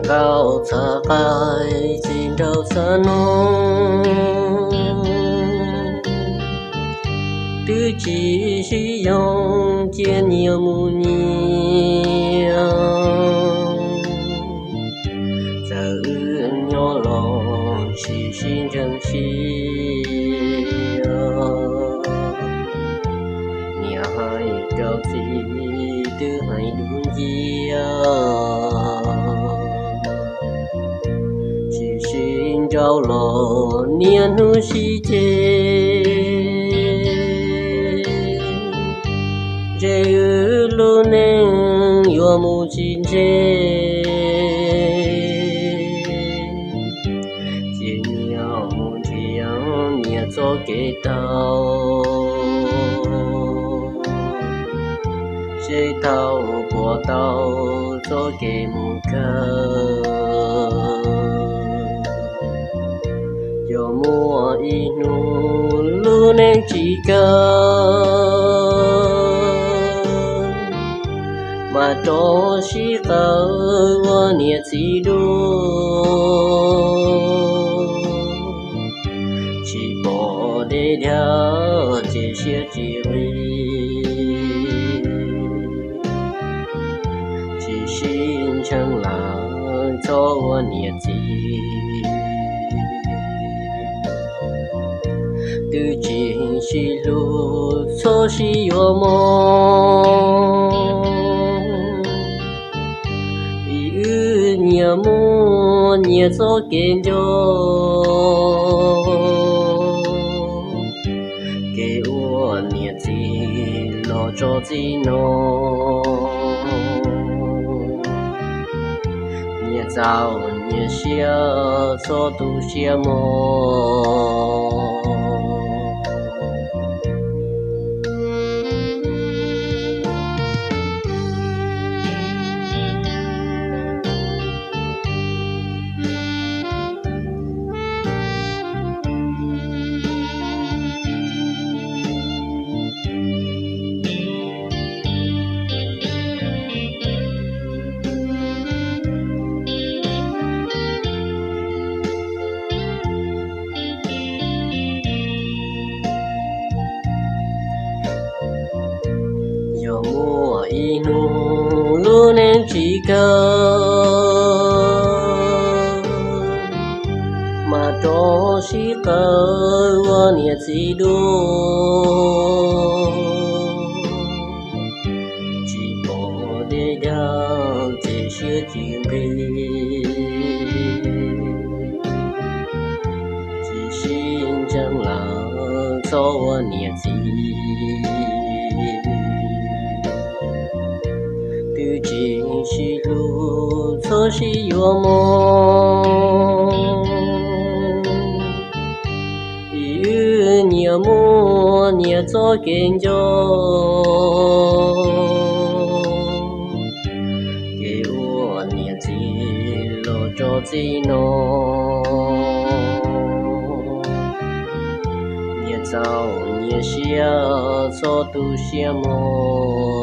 Qaug txhaj qaij txiv nraug txhaj noog, twb tsis sib yoog cia nyias mus nyias. Txawm wb nyob los tsis sib ntseeg sib yaum, niam hais rau txiv twb hais dub nciab. Tsis sib nraus los niaj hnub sib ceg, ntshe wb lub neej yuav mus tsis ntse. Ces niaj mus nrhiav niaj txoj kev taug, seb thaum puas tau txoj kev mus kawg. Yog muaj ib hnub lub neej tsis kawg, mas rov sib qawm ua niam txiv dua. Tsis pom deb dag ces siab tsis nqig, tsis sib ntseeg lawm txhob ua niam txiv. Twb tsis sib hlub txhob sib yuav mog, vim wb nyias muaj nyias txoj kev nco. Kev ua niam txiv los tso txij no, nyias txaus nyias siab txhob tu siab mog. Yog muaj ib hnub lub neej tsis kawg, mas rov sib qawm ua niam txiv dua. Tsis pom deb dag ces siab tsis nqig, tsis sib ntseeg lawm txhob ua niam txiv. Twb tsis sib hlub txhob sib yuav mog, vim wb nyias muaj nyias txoj kev nco. Kev ua niam txiv los tso txij no, nyias txaus nyias siab txhob tu siab mog.